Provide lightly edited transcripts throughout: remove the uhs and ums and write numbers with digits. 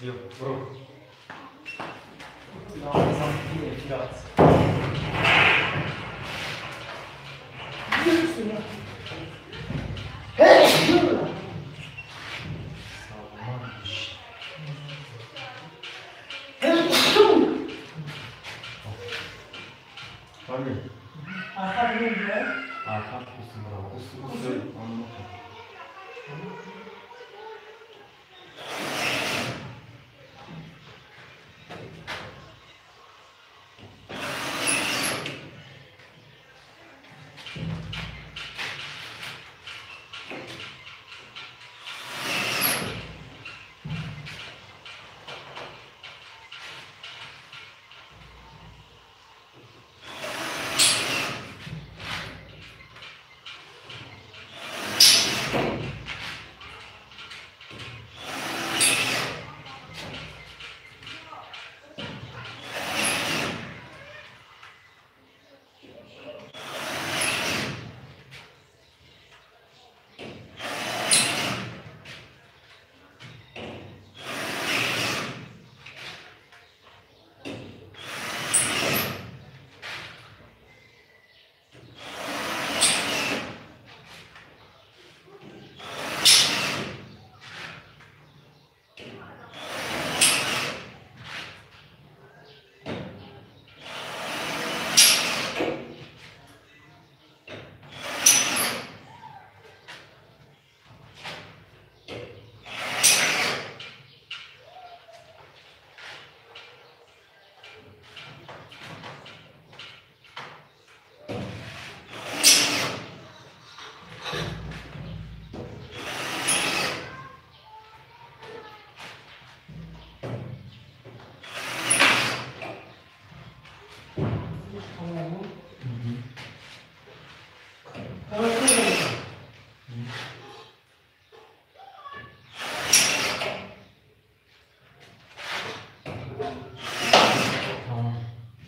Биё, бро.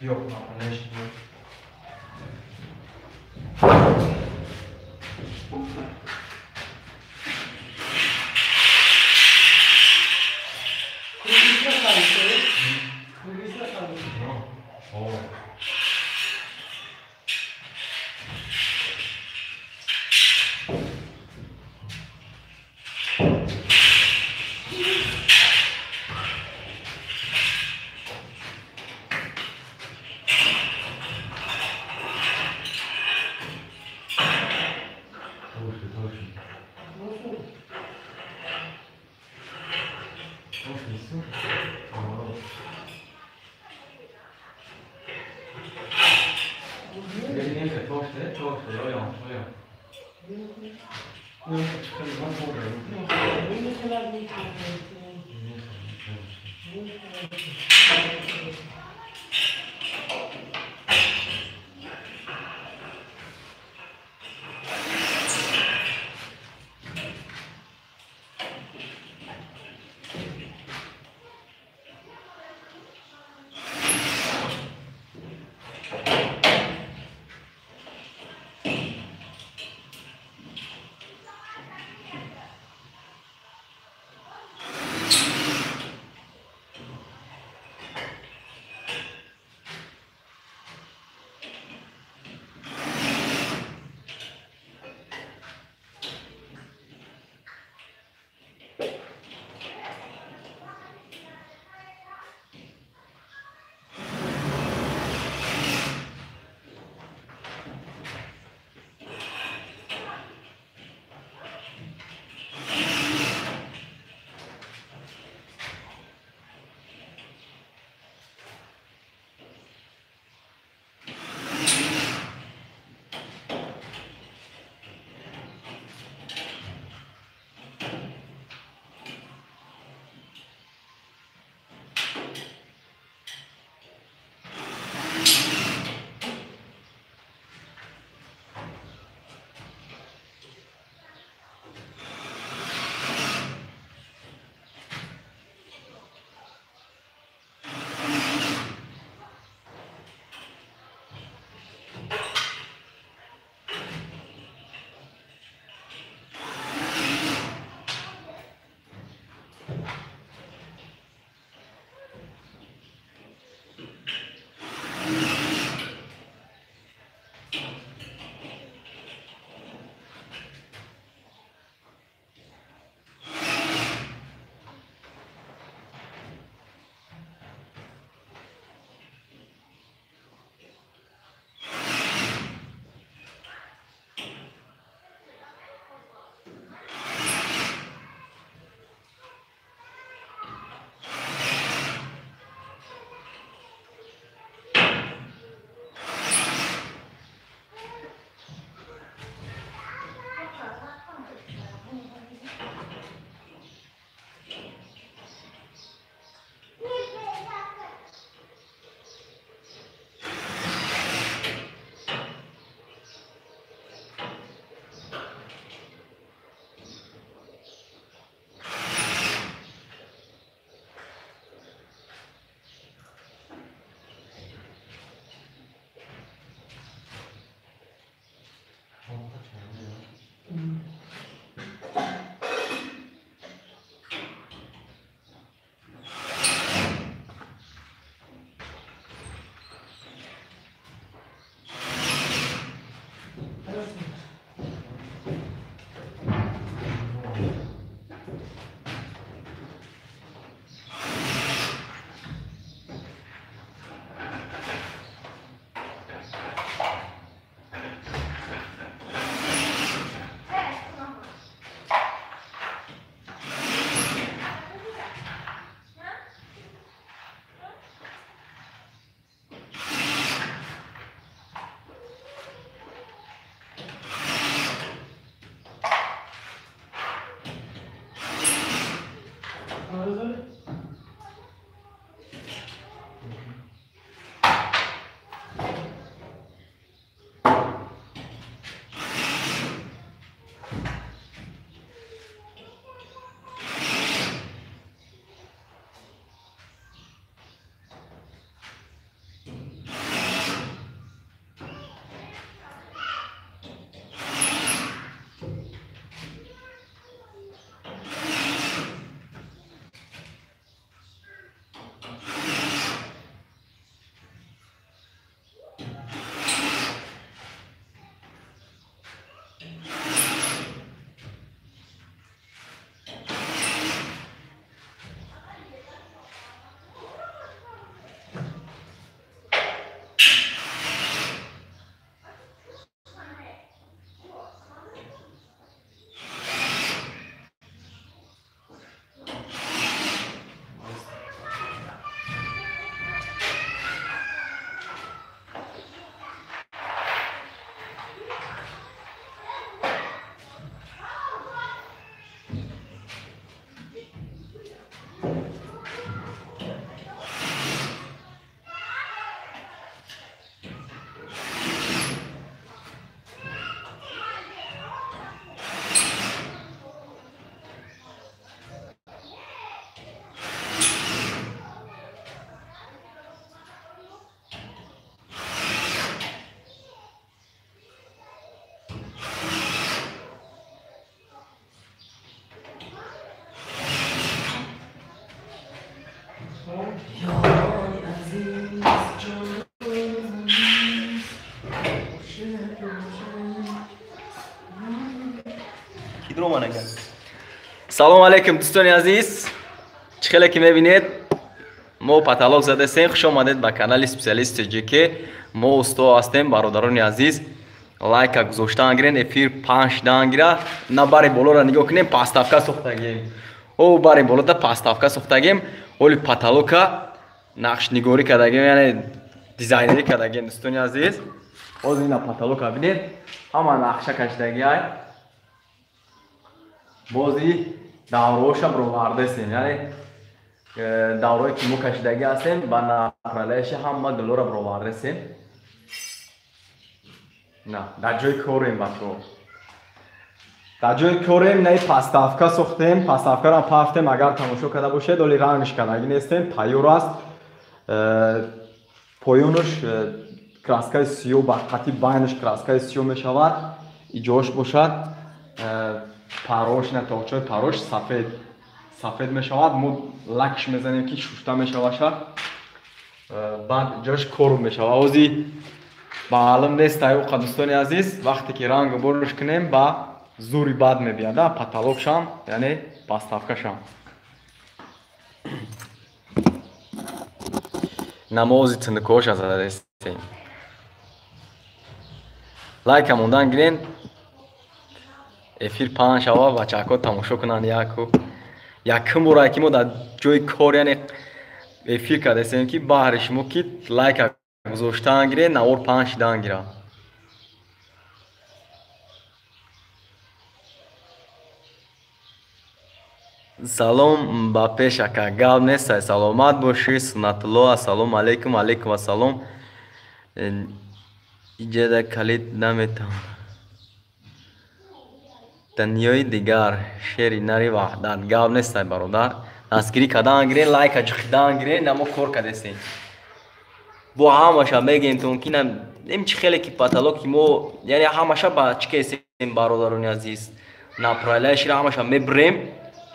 Yok, Салом алейкум дӯстони азиз. Чӣ хеле ки мебинед, мо потолок задастем. Хуш омадед ба канали Специалист ТҶК. Мо усто ҳастем, бародарони азиз. Лайка гузоштан гирен, эфир 5 дан гира. На бари болоро нигоҳ кунем, поставка сохтагем. О бари болода поставка сохтагем. Оли потолока нақшнигорӣ кардагем, яъне дизайнерӣ кардагем, дӯстони азиз. Ҳозир ина потолока бинед, ҳама нақша кашидагиай. Бози давроша бировардесем, яъне даврое ки мо кашидагӣ ҳастем, ба направляющий ҳама доллара бировардесем. На, дар ҷои корем, бачаҳо. Дар ҷои корем, наи поставка сохтем, поставкаро пафтем, агар тамошо карда бошед, оли рангш кардагӣ нестем, тайёр аст. Поёнаш краскаи сиёҳ, ба қати байнаш краскаи сиёҳ мешавад, иҷош бошад. Парош, на тоқчаи парош сафед сафед мешавад. Мо лакш мезанем, ки шушта мешаваша. Баъд ҷош кор мешавад. Ози маълум нест, аюқа дӯстони азиз, вақте ки ранг борш кунем, ба зури бад мебияд, потолокшам, яъне поставкашам. Намози тинукоша задастем. Лайка мондан гирен, эфир паҳн шава, бачаҳако тамошо кунанд. Яку якум бора ки мо дар ҷои кор, яъне эфир кардастем, ки баҳри шумо ки лайка гузоштан гире, навор паҳн шидан гира. Салом ба пеш, ака, гап нестай, саломат бошӣ. Суннатулло, ассалому алайкум. Алайкум ассалом. Иҷада калид наметавонам. Дунёи дигар, шери нари ваҳдат. Гап нестай, бародар. Дастгирӣ кардан гирен, лайка ҷиқидан гирен, намо кор кардестем. Бо ҳамаша мегӯем ки нем чӣ хеле ки потолоки мо, яъне ҳамаша ба чӣ кесем, бародарони азиз. Направляющийро ҳамаша мебирем,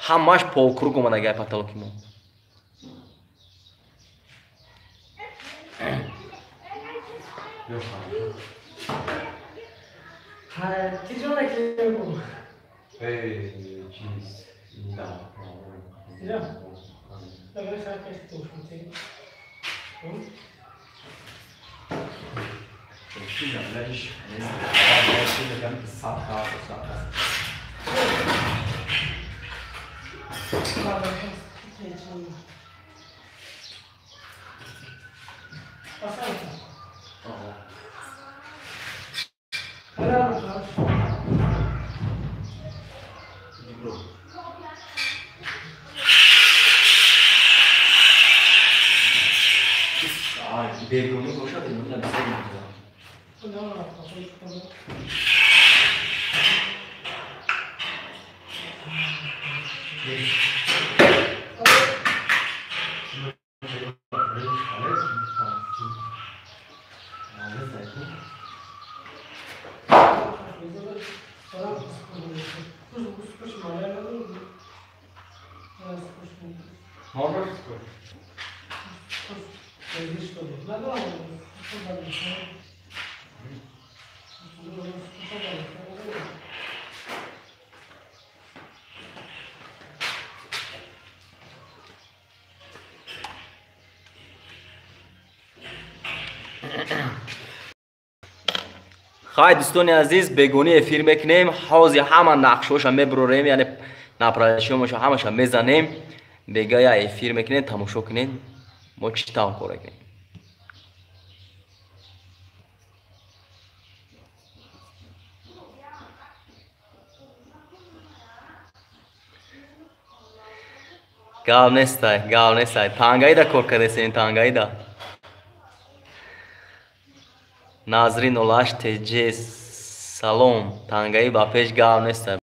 ҳамаш полкруг омадагай потолоки мо. Эй, чиз. Бегони бошад, бегони бисёр мекунам. Хай дӯстони азиз, бегонӣ эфир мекунем. Ҳозир ҳама нақшҳоша мебурорем, яъне направляющиҳоша ҳамаша мезанем. Бегая эфир мекунем, тамошо кунем. Мо чӣ тавр кор мекунем. Гав нестай, гав нестай. Тангаида кор кардесем, тангаида. Назри 08 ТЖ салом. Тангаи ба пеш гав нестай.